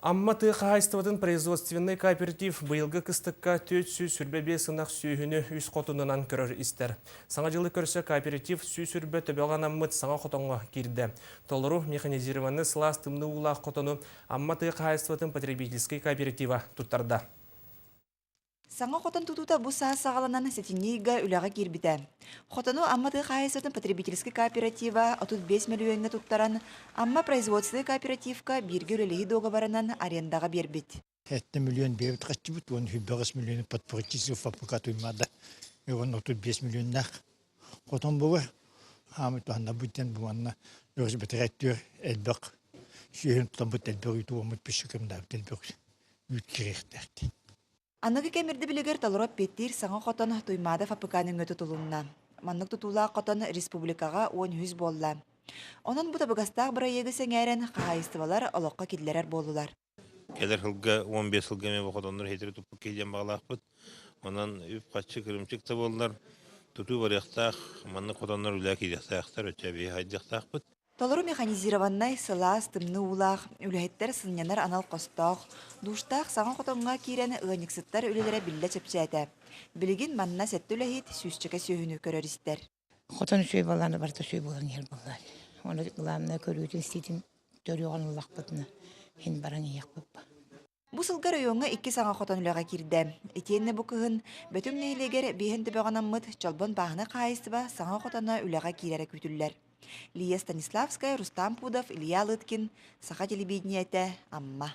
Амма тыа хаһаайыстыбатын производственнай кооператив быйылгы кыстыкка 425 ынах сүөһүнү үс хотунунан көрөр-истэр. Саҥа дьылы көрсө кооператив 120 төбөҕө анаммыт саҥа хотоҥҥо киирдэ. Толору механизированный сылаас тымныы уулаах хотону Амма тыа хаһаайыстыбатын потребительскай кооператива туттарда. Саҥа хотон тутуута бу саас саҕаланан сэтинньи ыйга үлэҕэ киирбитэ. Хотону Амма тыа хаһаайыстыбатын потребительскай кооператива 35 мөлүйүөҥҥэ туттаран, Амма производственнай кооперативка бииргэ үлэлэһии дуогабарынан арендаҕа биэрбит. Сэттэ миллион биэбит хаччыбыт, уон сүүрбэҕис миллиону подпорчисов фабрика туймаада, уон 35 миллионнаах хотон буолар. Хаамыт туһаннарбыт диэн бу манна өрүс бэтэрээттүөр элбэх сүөһүн тутаммыт элбэх үүтү уоммут пүссүкэмдаабыт элбэх үүт кириэхтээхтин. Аныгы кэм ирдэбилигэр толору эппиэттиир саҥа хотон Туймаада ФАПК нөҥүө тутулунна. Маннык тутуулаах хотон республикаҕа 13 буолла. Онон бу табыгастаах бырайыагы сэҥээрэн хаһаайыстыбалар олоххо киллэрэр буоллулар. Кэлэр сылга 15 сылга эмиэ бу хотоннор хитри туппут киһи диэн баҕалаахпыт. Онон үп-харчы кырыымчык да буоллар, тутуу барыахтаах, маннык хотоннор үлэ киириэхтээхтэр, өттө эбии хайдыахтаахпыт. Толору механизированнай, сылаас, тымныы уулаах, үлэһиттэр сынньанар анал хостоох, душтаах саҥа хотоҥҥо киирэн ыанньыксыттар үлэлэрэ биллэ чэпчээтэ. Билигин манна сэттэ үлэһит сүүсчэкэ сүөһүнү көрөр-истэр. Хотон үчүгэй буоллаҕына барыта үчүгэй буолан иһэр буоллар. Ону главное көрүүтүн-истиитин төрүөҕүн ыллахпытына иһин баран иһиэхпит. Бу сылга оройуоҥҥа икки саҥа хотон үлэҕэ киирдэ. Итиэннэ бу кыһын Бөтүҥ нэһилиэгэр биэһин төбөҕө анаммыт Чолбон бааһынай хаһаайыстыба саҥа хотоно үлэҕэ киирэрэ күүтүллэр. Лия Станиславская, Рустам Пудов, Илья Лыткин, Саха телевидениетэ, Амма.